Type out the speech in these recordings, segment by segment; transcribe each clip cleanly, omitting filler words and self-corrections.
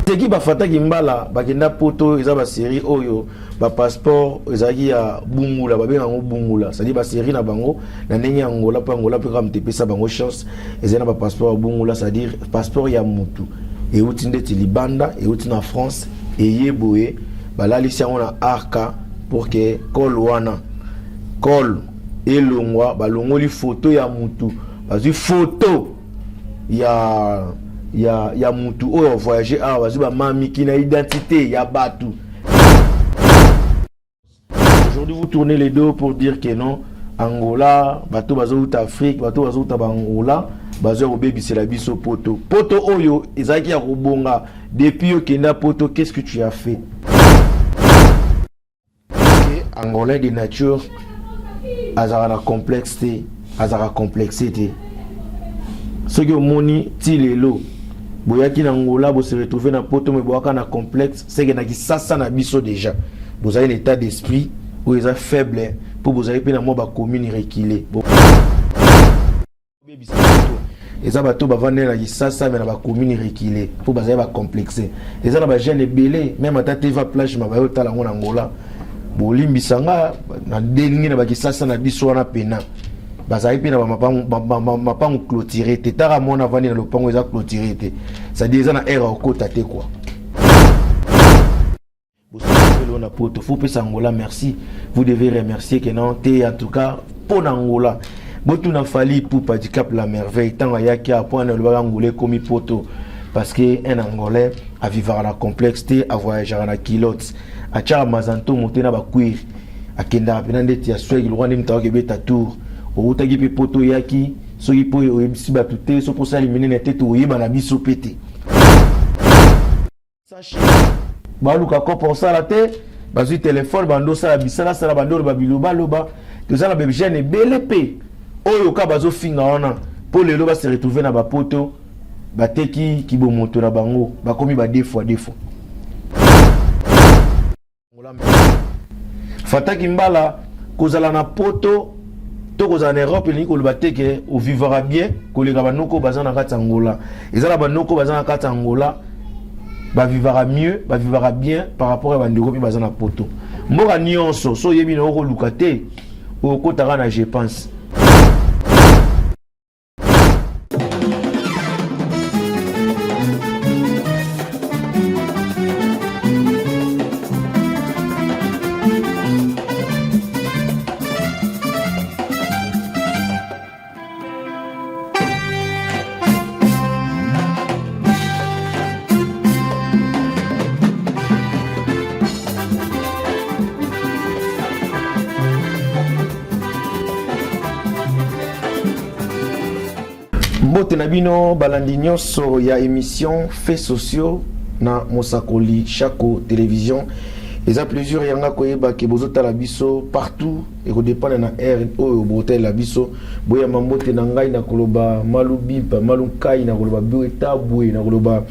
Seki bafataki mbala bakenda poto, eza ba série oyo ba passeport ezalaki ya bungula, babenga yango bungula, c'est-à-dire ba série na bango na ndenge ya Angola, mpo Angola mpe kaka moto epesa bango chance, ezali na ba passeport ya bungula, c'est-à-dire passeport ya mutu euti ndeti libanda, euti na France, eye boye balalisi yango na arka pour que col wana col elongwa, balongoli photo ya mutu, bazwi photo ya mutu oyo voyager awa, bazwi bamamiki na identité ya bato. Aujourd'hui, vous tournez les dos pour dire que non, Angola, bato bazouta Afrique, bato bazouta ba Angola, bazo kobebisela biso poto. Poto oyo ezalaki ya kobonga depuis okenda poto, qu'est-ce que tu as fait? Okay, Angolais de nature azalaka na complexe te, azalaka complexe te. Soki omoni ti lelo boyaki na Angola, bose retrouve na poto, me boyaka na complexe, seke na kisasa na biso déjà bozali na état d'esprit oyo eza faible, mpo bozali mpe na mwa bacommune reculé. Eza bato bavandeli na kisasa, me na bacommune reculé, mpo bazali bacomplexe. Eza na bajeune ebele, même ata teva plage ma bayo otala yango na Angola, bolimbisa nga na ndenge na bakisasa na biso wana pena bazali mpe na mapango clôturé te. Taka mwana avandi na lopango eza clôturé te, c'est-à-dire eza na aire okota te quoi. Na poto faut pesa Angola merci, vous devez remercier que non te, en tout cas mpo na Angola. Botuna Fally Ipupa du Cap la Merveille, ntango ayaki apo wana alobaka Angola ekomi poto, parce que un Angolais avivaka na complexe te, avoyageaka na kilote, atiaka mazantomo te na bacuir, akendaka mpena ndeti ya sweg lokwa nde moto akaki ebeta tour. Outaki mpe poto, oyaki soki mpo oyebisi bato te, soki osali minene te, toyeba na biso mpe te. Baluka kopo osala te, bazwi telefone, bando osala bisalasala, bando oloba bilobaloba. Toza na bajeune ebele mpe oyo ka bazofinga wana, mpo lelo base retrouve na bapoto, bateki kibomoto na bango, bakomi ba deux fois deux fois. Fataki mbala kozala na poto to kozala na Europe elingi koloba te ke ovivaka bien koleka banoko baza na kati ya Angola. Eza na banoko baza na kati ya Angola bavivaka mieux, bavivaka bien par rapport ya bandeko mpe baza na poto. Mboka nyonso so oyebi na okoluka te, okotaka na je pense. Mbote na bino balandi nyonso ya émission Faits sociaux na Mosakoli Chako Télévision. Eza plaisir yanga koyeba ke bozotala biso partout, ekodépendre na heure oyo bokotalela biso. Boyamba mbote na ngai na koloba malubimpa malunkai, na koloba bioetabwe, na koloba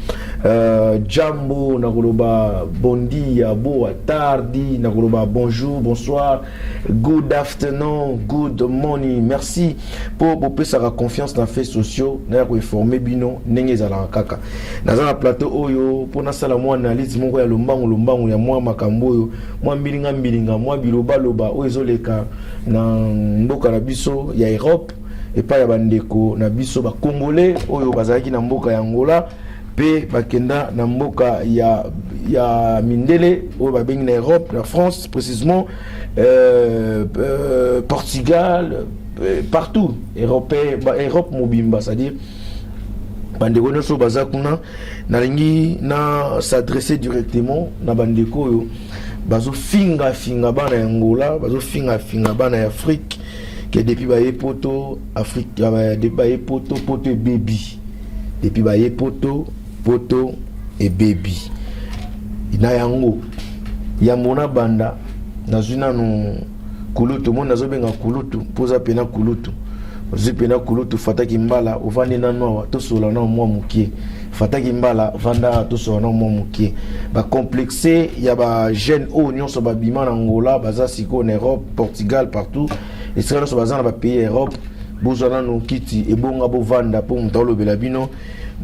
jambo, na koloba bondia, boa tardi, na koloba bonjour, bonsoir, good afternoon, good morning. Merci mpo bopesaka confiance na faits sociaux naya koinforme bino ndenge ezalaka. Kaka naza na plateau oyo mpo nasala mwa analyse moko ya lombangu lombangu ya mwa makambo oyo, mwa mbilinga mbilinga, mwa bilobaloba oyo ezoleka na mboka na biso ya Europe, epai ya bandeko na biso bacongolais oyo bazalaki na mboka ya Angola mpe bakenda na mboka ya mindele oyo babengi na Europe, na France précisément, Portugal, partout européen, ba Europe mobimba, c'est-à-dire bandeko nyonso baza kuna. Nalingi na s'adresser directement na bandeko oyo bazofingafinga bana ya Angola, bazofingafinga bana ya Afrique ke depuis baye poto, Afrique, depuis baye poto, poto ebebi, depuis baye poto, poto ebebi. Na yango yambo na banda, nazwi nanu kulutu moni, nazobenga kulutu mpo oza pena kulutu, ozwi pena kulutu Fataki Mbala, ovandi nanu awa, tosola na mwa mokie. Fataki Mbala, vanda, tosola na mwa mokie. Bacomplexe ya bajeune oyo nyonso babima na Angola, baza sikoyo na Europe, Portugal, partout esika nyonso baza na bapays ya Europe, bozwa nanu kiti ebonga, bovanda, mpo moto alobela bino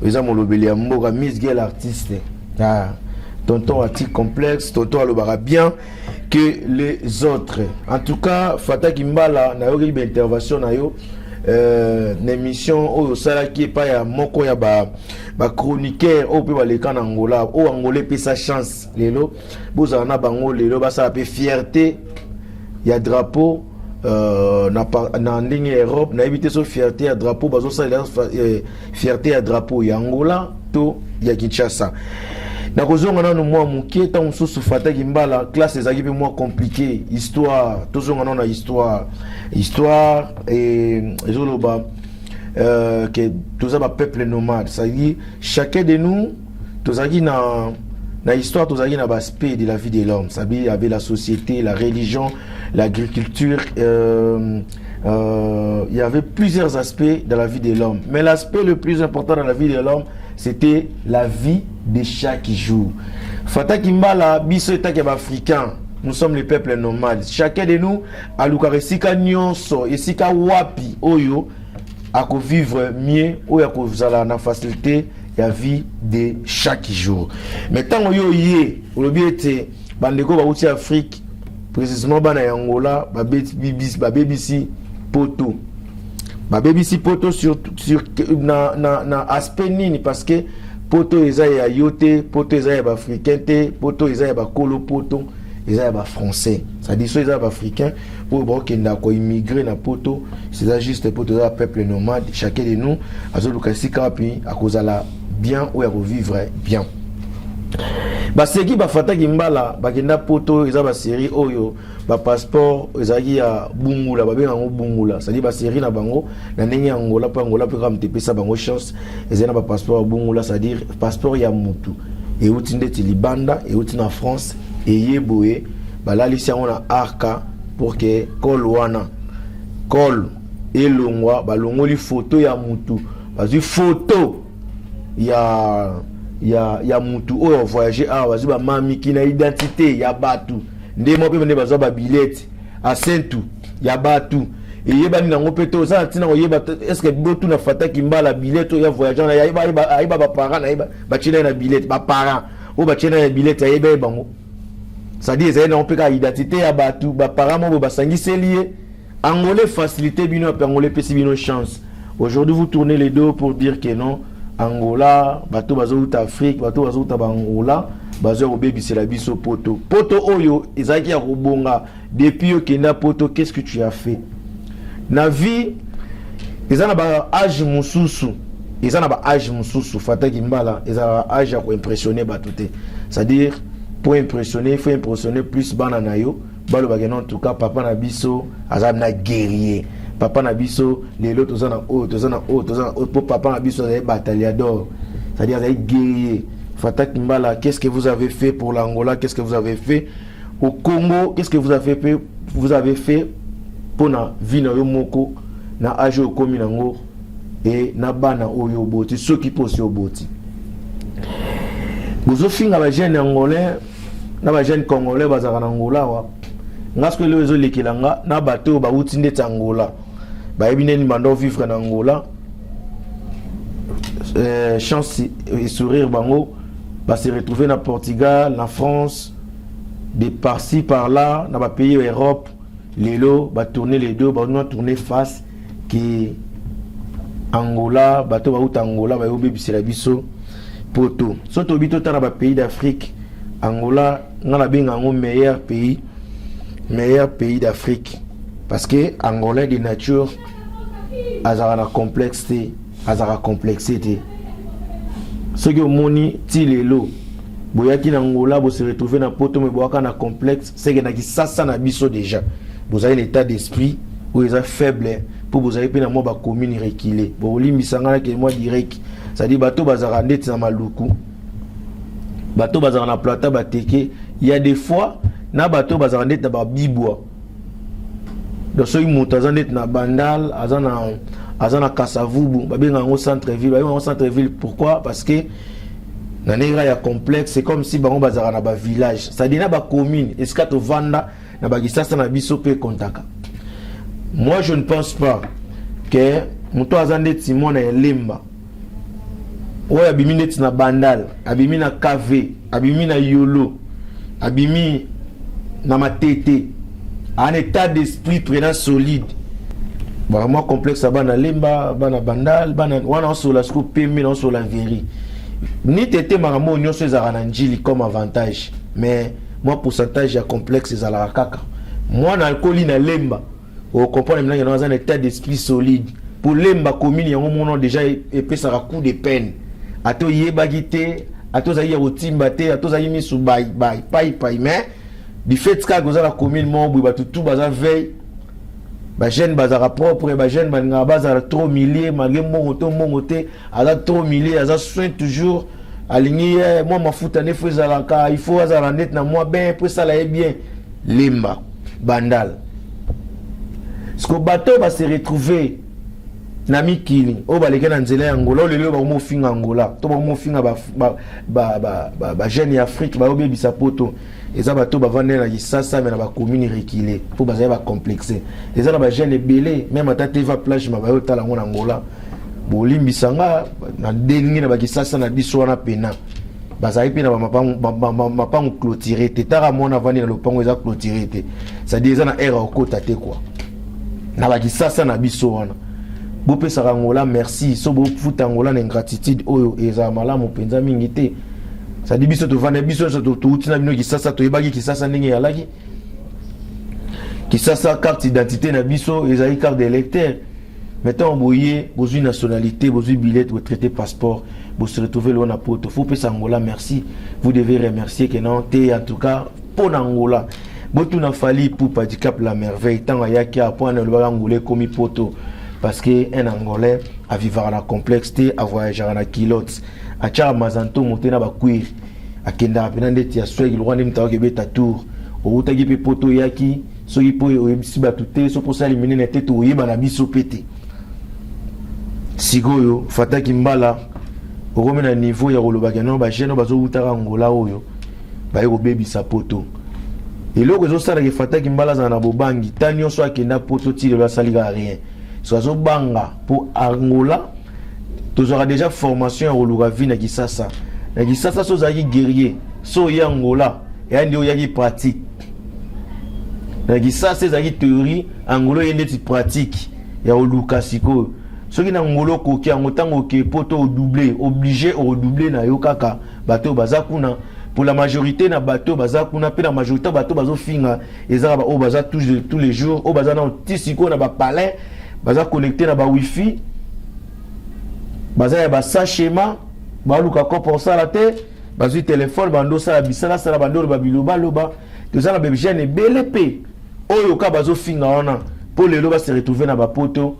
eza molobeli ya mboka, Miss Gel Artiste. Ah, tonton ati complexe, tonton alobaka bien que les autres. En tout cas, Fataki Mbala, nayoki ba intervention na yo na émission oyo osalaki epai ya moko ya ba chroniqueur oyo mpe baleka na Angola, oyo Angola epesa chance lelo bozala na bango, lelo basala mpe fierté ya drapeau na ndenge ya Europe. Nayebi te so fierté ya drapeau bazosalela, fierté ya drapeau ya Angola to ya Kinshasa. Nakozonga nano mwa moke. Ntango mosusu, Fataki Mbala, classe ezalaki mpe mwa compliqué. Histoire, tozonga nano na histoire. Histoire ezoloba ke toza bapeuple nomade, c'est-à-dire chacun de nous tozalaki na histoire, tozalaki na baaspect de la vie de l'homme, c'est-à-dire il y avait la société, la religion, l'agriculture, il y avait plusieurs aspects dans la vie de l'homme, mais l'aspect le plus important dans la vie de l'homme, c'était la vie de chaque jour. Fataki Mbala, biso etaki baafricain, nous sommes le peuple nomade. Chacun de nous alukaka esika nyonso, esika wapi oyo akovivre mieux, oyo akozala na facilité ya vie de chaque jour. Mais ntango yo ye olobi ete bandeko bauti Afrique, précisément bana ya Angola, babebisi poto, babebisi poto sur na aspect nini? Parce que poto eza ya yo te, poto eza ya baafricain te, poto eza ya bakolo, poto eza ya bafrançais. C'est-à-dire so eza ya baafricain oyo bakokenda koimmigrer na poto, c'est juste poto eza peuple nomade. Chacun de nous azoluka esika wapi akozala bien, oyo akovivre bien. Baseki bafataki Mbala bakenda poto, eza basérie oyo bapasseport ezalaki ya bungula, babenga yango bungula, c'est-à-dire basérie na bango na ndenge ya Angola, mpo Angola mpe kaka moto epesa bango chance, ezali na bapasseport ya bungula, c'est-à-dire passeport ya mutu euti ndeti libanda, euti na France, eye boye, balalisi yango na arka pour que colle wana, colle elongwa, balongoli photo ya mutu, bazwi photo ya mutu oyo voyage awa, bazwi bamamiki na identité ya bato nde mo mpe nde bazwa babillets asentu ya bato eyebani nango mpe te. Oza na ntina koyeba est-ce botuna Fataki Mbala, billet oyo ya voyage wana, ayeba baparent, nayeba batie naye na billet, baparent oyo batie naye na billet, ayeba ye bango. C'est-à-dire ezali nango mpe kaka identité ya bato, baparent mo boye basangiseli ye. Angolais facilité bino, ape Angolais epesi bino chance. Aujourd'hui, vous tournez les dos pour dire que non, Angola, bato bazouta Afrique, bato bazouta baangola, bazwa kobebisela biso poto. Poto oyo ezalaki ya kobonga depuis okenda poto, qu'est-ce que tu as fait na vie? Eza na baage mosusu, eza na baage mosusu, Fataki Mbala, ezalaka age ya koimpressionner bato te. C'est-à-dire pour impressionner, il faut impressionner plus bana na yo, balobaka non, en tout cas papa na biso aza na guerrier, papa na biso lelo toza na oyo, toza na oyo, toza na oyo mpo papa na biso azali batalliador, c'est-à-dire azali guerrier. Fataki Mbala, qu'est-ce que vous avez fait pour l'Angola? Qu'est-ce que vous avez fait au Congo? Qu'est-ce que vous avez fait, vous avez fait mpona vie na yo moko na age oyo okomi nango e na bana oyo oboti, soki mpo osi oboti? Bozofinga bajeune angolais na bajeune congolais bazalaka na Angola awa. Nga soki eloko ezolekela nga na bato oyo bawuti ndeti Angola, bayebi ndeni bando vivre na Angola, chance esourire bango, base retrouver na Portugal, na France, de par-ci par-là na bapays ya Europe. Lelo batourner les deux, baona tourner face ke Angola, bato bauta Angola bayobebisela biso poto. So tobi totala bapays d'Afrique, Angola nga nabenga yango meilleur pays, meilleur pays d'Afrique, parce que angolais de nature azalaka na complexe te, azalaka complexe te. Soki omoni ti lelo boyaki na Angola, bose retrouve na poto, me boyaka na complexe, seke na kisasa na biso déjà bozali na état d'esprit oyo eza faible, mpo bozali mpe na mwa bacommune reculé. Bolimbisa nga nake mwa direct, c'est-à-dire bato bazalaka ndeti na Maluku, bato bazalaka na Plata, bateke ya des fois na bato bazalaka ndeti na babibwa. Donc soki moto aza ndeti na Bandal, aza na Kasavubu, babenga yango centre ville. Babenga yango centre ville pourquoi? Parce que na ndenge ya complexe, c'est comme si bango bazalaka na bavillage, c'est-à-dire na bacommune esika tovanda na bakisasa na biso mpe kontaka. Moi, je ne pense pas que moto aza ndeti mwana elemba. Oyo abimi neti na Bandal, abimi na KV, abimi na Yolo, abimi na Matete, un état d'esprit prenant solide. Bon, moi complexe bana Lemba, bana Bandal, bana wana osola siko pembe na osola veri. Ni tete makambo nyonso ezalaka na Njili comme avantage, mais moi pourcentage ya complexe ezalaka kaka. Mwana akoli na Lemba, ocomprendre maintenant que aza na état d'esprit solide. Pour Lemba commune yango mono déjà epesaka coup de peine. Ata oyebaki te, ata ozalaki ya kotimba te, ata ozalaki misu bai bai pai pai, mais du fait kaka oza na commune moko boye, bato tu baza veille, bajeune bazalaka propre, bajeune balingaka bazala trop milie malgré mbongo to mbongo te, aza trop milie, aza soin toujours, alingi ye mwa mafuta nde fo ezalaka, il faut azala neti na mwa bain po esala ye bien. Lemba, Bandal, parce que bato base retrouver na mikili oyo baleki na nzela ya Angola, oyo lelo oyo bakomofinga Angola to bakomofinga bajeune ya Afrique, bayobebisa poto, eza bato bavandeli na Kisasa me na bacommune reculé mpo bazali bacomplexe. Eza na bajeune ebele, même ata teva plage ma bayotala yango na Angola. Bolimbisa nga na ndenge na bakisasa na biso wana pena bazali mpe na mapango clôturé te. Taka mwana avandi na lopango eza clôturé te, c'est-à-dire eza na aire okota te quoi. Na bakisasa na biso wana, bopesaka Angola merci. So bofuta Angola na ingratitude oyo ezala malamu mpenza mingi te. C'est-à-dire biso tovanda, biso nyonso touti na bino Kisasa, toyebaki Kisasa ndenge eyalaki. Kisasa, carte identité na biso ezali carte d'électeur. Mais ntango boye bozwi nationalité, bozwi billet, botraité passeport, bose retrouve lelo na poto, faut pesa Angola merci. Vous devez remercier que non te. En tout cas mpo na Angola, botuna Fally Ipupa du Cap la Merveille, ntango ayaki apo wana, alobaka Angola ekomi poto, parce que un Angolais avivaka na complexe te, avoyageaka na culotte, atiaka mazantomo te na bacuir, akendaka mpena ndeti ya swag lokwa nde moto akoki ebeta tour. Outaki mpe poto, oyaki soki mpo oyebisi bato te, soki osali minene te, toyeba na biso mpe te. Sikoyo fataki mbala okomi na niveau ya kolobaka no bajeune oyo bazowutaka Angola oyo baye kobebisa poto. Eloko ezosalaka efataki mbala azala na bobangi ta nyonso, akenda poto ti lelo asali kaka rien, so azobanga mpo Angola tozwaka déjà formation ya koluka vie na Kisasa. Na Kisasa so ozalaki guerrier, so oye Angola eya nde oyaki pratique. Na Kisasa ezalaki théorie, Angola oye ndeti pratique ya koluka. Sikoyo soki na Angola okoki yango, ntango oke poto odouble, obligé odouble na yo kaka bato oyo baza kuna. Pour la majorité na bato baza kuna mpe na majorité bato bazofinga ezaka oyo baza tous les jours, oyo baza na ti sikoyo na bapalin, baza connecté na bawifi, baza ya basa schéma, baluka kopo osala te, bazwi telefone, bando osala bisalasala, bando oloba bilobaloba. Toza na bajeune ebele mpe oyo ka bazofinga wana mpo lelo base retrouve na bapoto,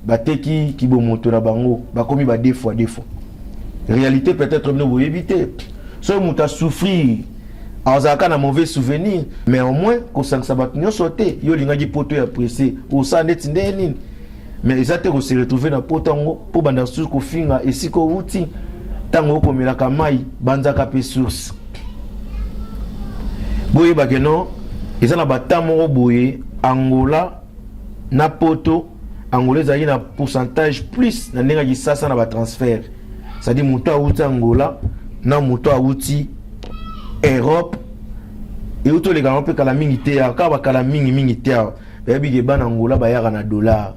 bateki kibomoto na bango, bakomi ba deux fois deux fois. Réalité peut-être bino boyebi te, soki moto asouffrir azalaka na mauvais souvenir, mais au moins kosangisa bato nyonso te. Yo olingaki poto ya pressé, osala ndeti ndenge nini, mais eza te kose retrouve na poto yango mpo banda susu kofinga esika owuti. Ntango okomelaka mai, banzaka mpe source. Boyebake non, eza na bata moko boye Angola na poto. Angola ezalaki na pourcentage plus na ndenge ya Kisasa na batransfert, c'est-à-dire moto awuti Angola na moto awuti Europe euti olekaka mpe kala mingi te awa, kaka bakala mingi mingi te awa. Bayebi ke bana Angola bayaka na dollar,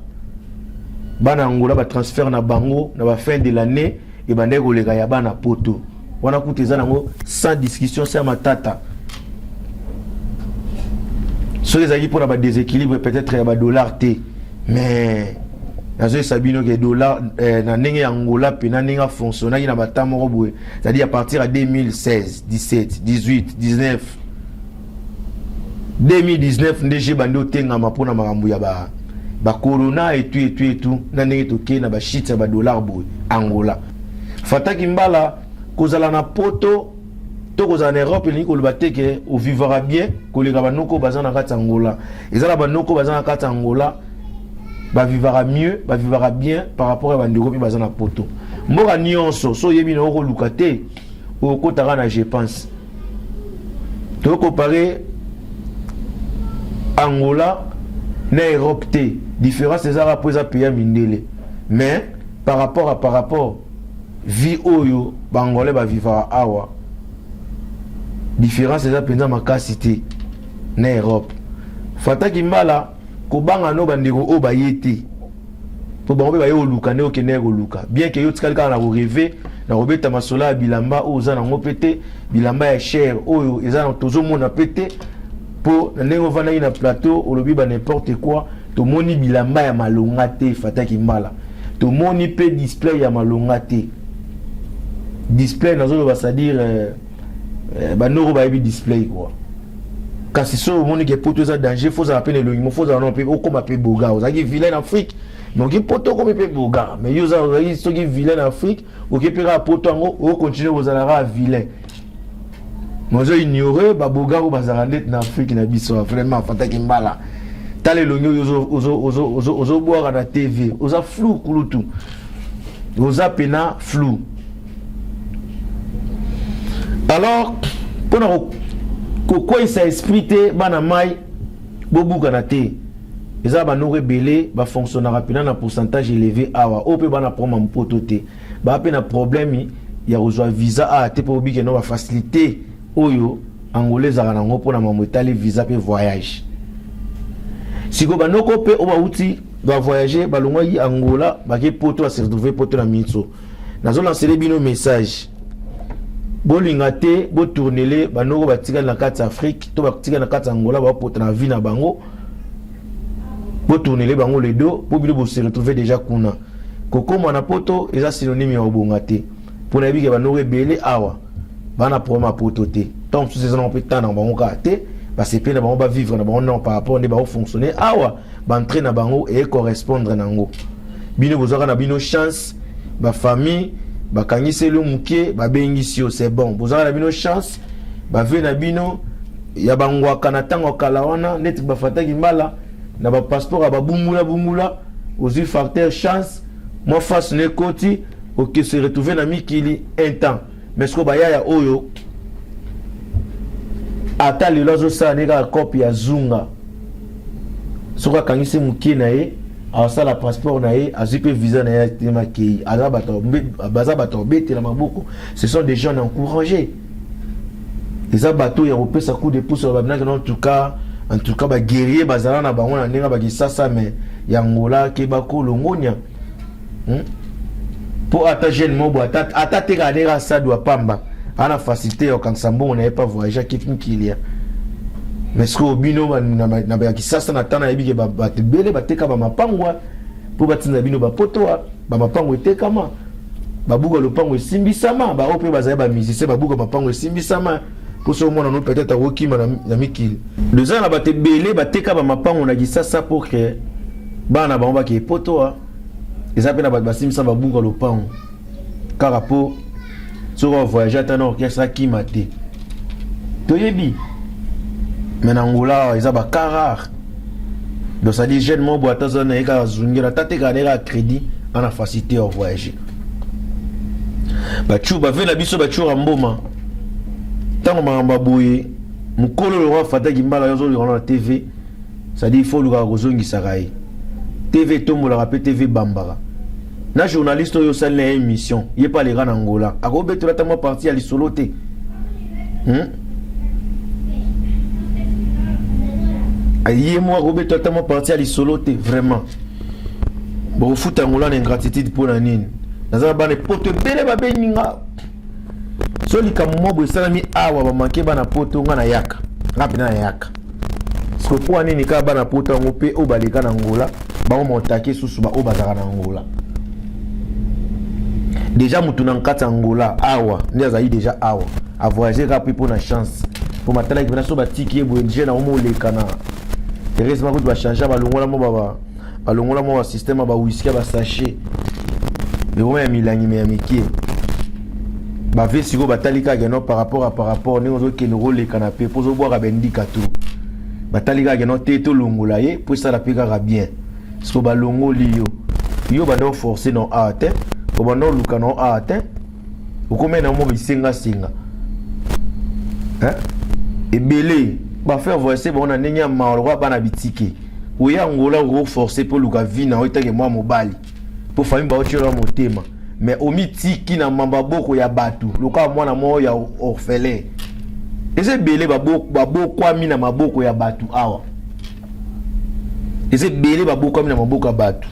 bana Angola batransfert na bango na bafin de l'année ebandaki koleka ya bana poto wana. Kuta eza nango sans discussion, sans matata. Soki ezalaki mpona badéséquilibre peut-être ya badollar te, mais nazoyesa bino ke dollar na ndenge ya Angola mpe na ndenge afonctionnaki na bata moko boye, c'est-à-dire à partir ya 2016, 17, 18, 19, 2019 nde je bandi otengama mpona makambo ya bacorona etu etu etu na ndenge tokei na bashite ya badollar boye. Angola fataki mbala kozala na poto to kozala na Europe elingi koloba te ke ovivaka bien koleka banoko baza na kati ya Angola. Eza na banoko baza na kati ya Angola bavivaka mieux, bavivaka bien par rapport ya bandeko mpe baza na poto. Mboka nyonso so oyebi na okoluka te, okotaka na. Je pense tokompare Angola na Europe te, différence ezaka mpo eza pays ya mindele, mais par rapport à par rapport Vie oyo ba Angolais ba vivaka awa, différence eza mpenza makasi te na Europe. Fataki Mbala, kobanga no bandeko oyo baye te, mpo bango mpe baye koluka nde okendeki koluka, bien ke yo otikali kaka na korêver na kobeta masolo ya bilamba oyo oza nango mpe te, bilamba ya cher oyo eza na tozomona mpe te, mpo na ndenge ovandaki na plateau olobi ba n'importe quoi. Tomoni bilamba ya malonga te. Fataki Mbala, tomoni mpe display ya malonga te. Display nazoloba, c'est-à-dire banoko bayebi display quoi. Kasi so omoni ke poto eza danger, faut ozala mpe na elongi mo, faut ozala no mpe okóma mpe boga. Ozalaki vilain na Afrique, mais oki poto okomi mpe boga. Mais yo ozalaki soki vilain na Afrique, oki mpe kaka poto yango, okontinue kozala kaka vilain, mais ozo ignore baboga oyo bazalaka ndeti na Afrique na biso. Vraiment, Fataki Mbala, tala elongi oyo ozobwaka na TV, oza flou kulutu, oza pena flou. Alors mpona kokweyisa esprit te, bana mai bobukana te. Eza banoko ebele bafonctionnaka mpena na pourcentage élevé awa, oyo mpe bana proma mpoto te, baa mpe na problème ya kozwa visa awa te, mpo obike no bafacilité oyo Angola ezalaka nango mpona mambo etali visa mpe voyage. Sikoyo banoko mpe oyo bauti bavoyage, balongwaki Angola, bake poto, base retrouve poto na miso. Nazolancele bino message: bolinga te botournele banoko batikali na kati ya Afrique to batikali na kati ya Angola, baopota na vie na bango, botournele bango le dos, mpo bino bose retrouve déjà kuna. Kokóma na poto eza synonyme ya kobonga te, mpo nayebi ke banoko ebele awa bana problème ya poto te. Ntango mosusu eza nango mpe temps na bango kaka te, basepeli na bango, bavivre na bango non par rapport nde baofonctionne awa, baentrée na bango ecorrespondre nango. Bino bozwaka na bino chance, bafamille bakangiseli yo moke, babengisi yo, c'est bon. Bozwaka na bino chance, bave na bino ya bangwaka na ntango ya kala wana, neti bafataki Mbala na bapasseport ya babungula bungula, ozwi facteur chance, mwa face no ekoti, oke se retrouve na mikili un temps. Mais sikoyo bayaya oyo ata lelo azosala ne kaka cope ya zunga, soki akangisi moke na ye, asala passeport na ye, azwi mpe visa na ye, atema akei. Baza bato obetela maboko, ce sont des gens encouragés, eza bato ya kopesa coup de pouce. Babinaki en tout cas baguerrier bazala na bango na ndenge bakisasa, mais ya Ngola ke bakolongonia, Mpo ata jeune mobo ata tekaka ndenge asadu apamba ana facilité ya kokangisa mbongo na ye pa voyage, akiti mikili ya. Mais sikoyo bino na ya Kisasa na ntango nayebi ke bato ebele bateka bamapangwa mpo batinda bino bapoto, bamapango etekama, babuka lopango esimbisama, baoyo mpe bazali bamusicien babuka mapango esimbisama, mpo soki omona no peut-être akokima na mikili. Eza na bato ebele bateka bamapango na Kisasa pour ke bana na bango bakee poto. Eza mpe na bato basimbisa, babuka lopango kaka mpo soki bavoyage ata na orchestre akima te. Toyebi, mais na Angola eza bacas rare. Donc c'est à dire jeune moko boye ata aza na ye kaka zungela, ata tekaka na ye kaka crédit, ana facilité ya voyager. Bacu bave na biso bacura mboma ntango makambo ya boye, mokolo le roi Fataki Mbala yo azoleka na TV, c'est-à-dire il faut olukaka kozongisaka ye. TV etombolaka mpe TV ebambaka na journaliste oyo osali na ye émission, ye mpe aleka na Angola, akobetola ata mwa partie ya lisolo te, Ye moko akobetola ata mwa partie ya lisolo te. Vraiment, bokofuta Angola na ingratitude. Mpo na nini? Naza na bana poto ebele babengi nga. So likambo mwa boye esalami awa, bamanke bana poto, nga nayaka, nga mpena nayaka. Siko mpo nini kaka bana poto yango mpe oyo baleka na Angola, bango motake susu baoyo bazalaka na Angola déjà? Mutu na kati ya Angola awa nde azali déjà awa, avoyage kaka mpe mpo na chance, mpo matalaki mpena so batiki ye boye jeune yango moleka na heureusement kutu bachange, balongola mo basystème ya bawiski ya basachet, ekoma ya milangi me ya mike. Bave sikoyo batali kaka no par rapport ndenge ozokende koleka na mpe mpo ozobwaka bendika to batali kaka no te, tolongola ye mpo esala mpe kaka bien. Siko balongoli yo, yo banda oforce no awa te, obanda oluka no awa te, okomi na mo bisengasenga ebele, bafaire voyage bango na ndenge ya mawa lokola bana bitike. Oya Angola, okoforce mpo oluka vie na yo etake mwa mobali, mpo famille baotiela motema. Mais omitiki na maboko ya bato lokola mwana moko ya orphelin. Eza ebele babokwami na maboko ya bato awa, eza ebele babokwami na maboko ya bato.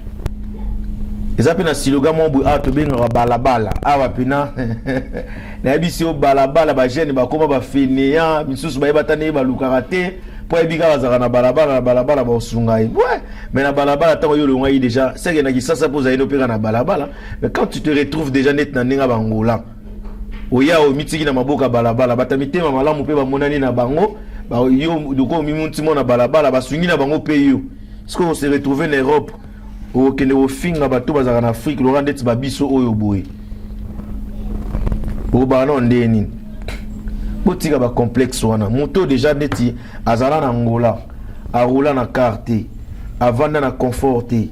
Eza mpe na slogan moko boye awa tobengaka balabala awa mpena. Nayebisi yo, balabala, bajeunes bakóma bafainéants, misusu bayeba ata ndenge balukaka te, mpo ayebi kaka azalaka na balabala, na balabala baosunga ye. Ouais, mais na balabala, ntango yo olongwaki déjà seke na Kisasa mpo ozali nopeka na balabala, mais quand tu te retrouves déjà neti na ndenge ya bangola, oya omitiki na maboko ya balabala, bato ya mitema malamu mpe bamonani na bango yo doko omimuti mo na balabala, basungi na bango mpe yo. Soki ose retrouve na Europe, okende kofinga bato bazalaka na Afrique loka ndeti babiso oyo boye, okobaka nao ndenge nini? Botika bacomplexe wana. Moto déjà ndeti azala na Ngola, arula na car te, avanda na confort te,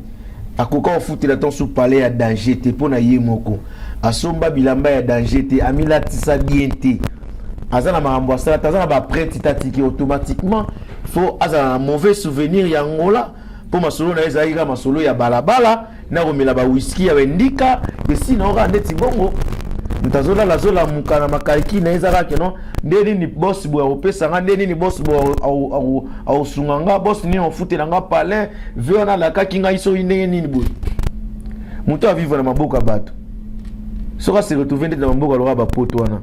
akoka kofutela ntanso palais ya danger te mpo na ye moko, asomba bilamba ya danger te, amilatisa bien te, aza na makambo asala te, aza na baprete tatiki, automatiquement faut azala na mauvais souvenir ya Ngola, mpo masolo na ye ezalaki kaka masolo ya balabala na komela bawiski ya bendika. Esi na kaka ndeti bongo, moto azolala, azolamuka na makaliki na ye, eza kaka keno nde nini boss boye akopesa nga, nde nini boss boye akosunga nga, boss nini akofutela nga palin ve wana alakaki ngai, soki ndenge nini boye. Moto avivre na maboko ya bato, soki ase retrouve ndeti na maboko aloka bapoto wana,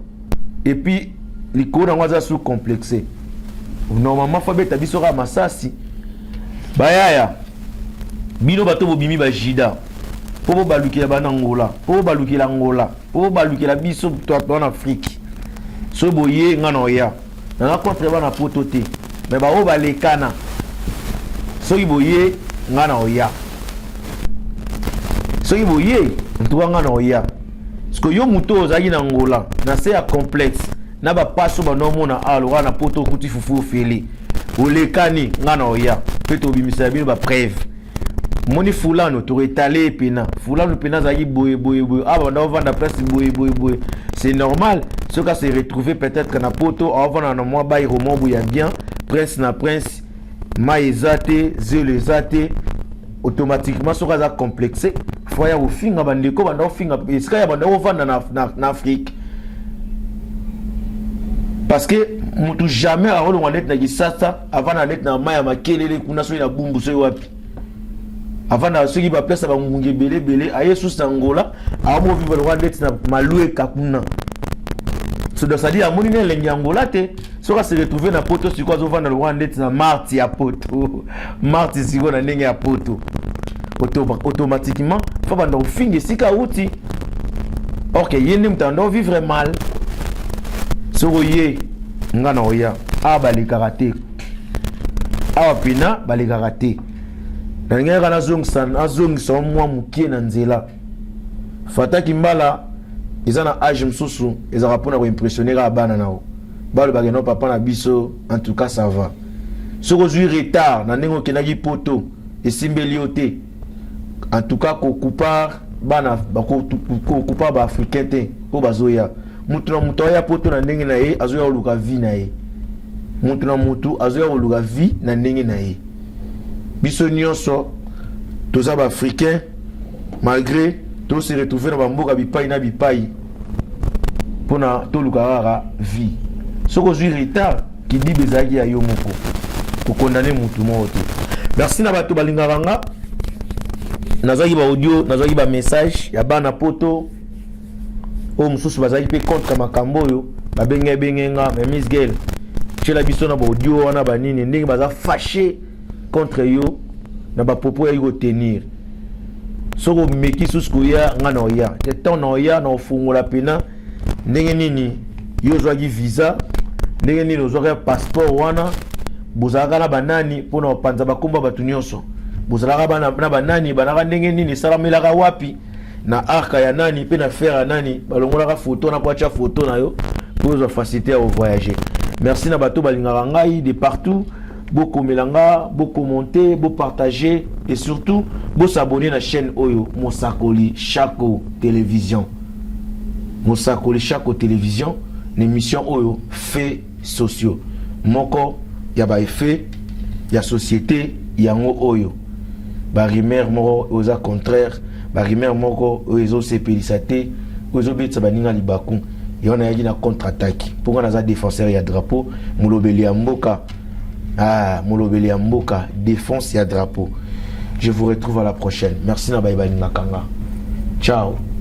et puis likolo nango aza sous complexe, normalement faut abeta biso kaka masasi. Bayaya, bino bato bobimi bajida mpo bobalukela bana Ngola, mpo bobalukela Ngola, mpo bobalukela biso to na Afrique, so boye nga na oya nanga contre bana poto te, mais baoyo balekana, soki boye nga na oya, soki boye ntuka nga na oya. Parce que yo moto ozalaki na Ngola na se ya complexe na bapaso bando omona awa lokola na poto okuti fufu ofele, olekani, nga na oya mpe tobimisa bino bapreuve. Moni fulano, toretale pena fulano pena azalaki boye boye boye awa, banda ovanda place boye boye boye. C'est normal, soki ase retrouver peut-être na poto, aovanda na mwa bairo mwa boye ya bien, prince na prince, mai eza te, zelo eza te, automatiquement soki aza complexe, faut ya kofinga bandeko banda kofinga esika ya banda kovanda na Afrique, parce que mutu jamais akolongwa neti na Kisasa, avanda neti na mai ya makelele kuna, soki na Bumbu, soki wapi avanda, soki baplace ya bangungi ebele ebele, aye susu na Ngola, aomovivre lokwa neti na Malweka kuna. So donc c'est-à-dire amoni na elengi ya Ngola te. Soki ase retrouve na poto sikoyo, azovanda lokwa ndeti na marti ya poto, marti sikoyo na ndenge ya poto, automatiquement faut banda kofinga esika awuti, or que ye nde moto anda vivre mal. Soki oye, nga na oya awa, balekaka te awa, pena balekaka te. Nalingi kaka nazongisa mwa mokie na nzela. Fataki mbala eza na age mosusu, ezalaka mpona koimpressionner kaka bana na yo, balobaka no papa na biso, en tout cas ça va. Soki ozwi retard na ndenge okendaki poto, esimbeli yo te, en tout cas kokupar bana, kokupa baafricain te, mpo bazoya mutu na mutu aya poto na ndenge na ye, azoya koluka vie na ye. Mutu na mutu azoya koluka vie na ndenge na ye. Biso nyonso toza baafricain, malgré tose retrouve na bamboka bipai na bipai, mpona toluka kaka vie. Soki ozwi retard, kidiba ezalaki ya yo moko, kokondane mutu moko te. Merci na bato balingaka nga. Nazwaki baaudio, nazwaki bamessage ya bana poto oyo mosusu bazalaki mpe contre makambo oyo babenge ebenge nga, mais Miss Gel, tiela biso na baaudio wana banini, ndenge baza fâché contre yo na bapropos yaki kotenir. Soki omeki susu koya, nga na oya te. Ntango na oya na ofungola pena ndenge nini yo ozwaki visa, ndenge nini ozwaki passeport wana, bozalaka na banani, mpona kopanza bakomba bato nyonso, bozalaka na banani, banaka ndenge nini, esalamelaka wapi, na arka ya nani mpe na fer ya nani, balongolaka foto na po atya foto na yo mpo ozwa facilité ya kovoyager. Merci na bato balingaka ngai de partout. Bokomela nga, bokommente, bopartage et surtout bosabonner na chaîne oyo, Mosakoli Chako Télévision, Mosakoli Chako Télévision, na émission oyo Fait sociaux. Moko ya baeffet ya société yango oyo, barumeur moko oza contraire. Barumeur moko oyo ezosepelisa te, oyo ezobetisa baninga libaku. Ye wana ayaki na contre attaque mpo nga naza défenseur ya drapeau, molobeli ya mboka. Ah, molobeli ya mboka, défense ya drapeau. Je vous retrouve à la prochaine. Merci na baye balingaka nga. Ciao.